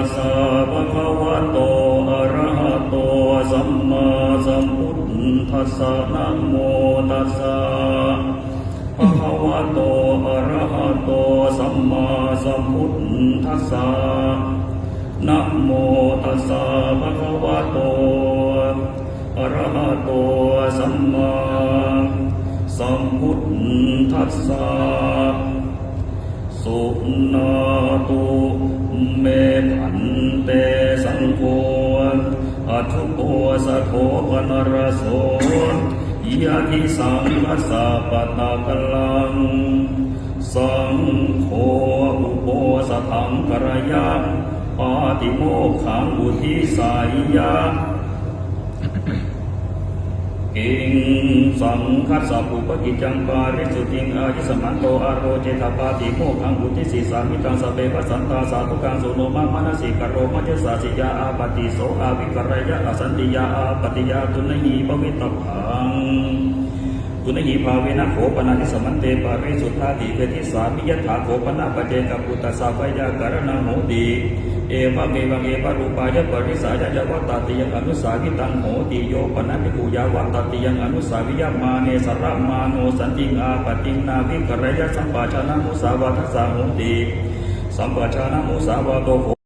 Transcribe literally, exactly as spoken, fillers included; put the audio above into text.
Tassa bhagavato arahato sammāsambuddhassa. Namo tassa bhagavato arahato sammāsambuddhassa. Namo tassa bhagavato arahato sammāsambuddhassa. Suṇātu me bhante saṅgho, athukosatho paṇṇaraso, yadi saṅghassa pattakallaṃ, saṅgho uposathaṃ kareyya, pātimokkhaṃ uddiseyya. Kiṃ saṅghassa pubbakiccaṃ, parisuddhiṃ āyasmanto ārocetha, pātimokkhaṃ uddisissāmi, taṃ sabbe vassantā sādhukaṃ suṇoma manasikaroma. Yassa siyā āpatti, so āvikareyya, asantiyā āpattiyā tuṇhī bhavitabbaṃ. Tuṇhībhāvena kho panāyasmante parisuddhāti vedissāmi, yattha kho pana paccekabuddhassa veyyākaraṇaṃ hoti, evamevaṃ evarūpāya parisāyāya vattatiyaṃ anussāvitaṃ hoti. Yo pana bhikkhu yāvatatiyaṃ anussāviyamāne saramāno santiṃ āpattiṃ nāvikareyya, sampajānamusāvādassa hoti. Sampajānamusāvādo kho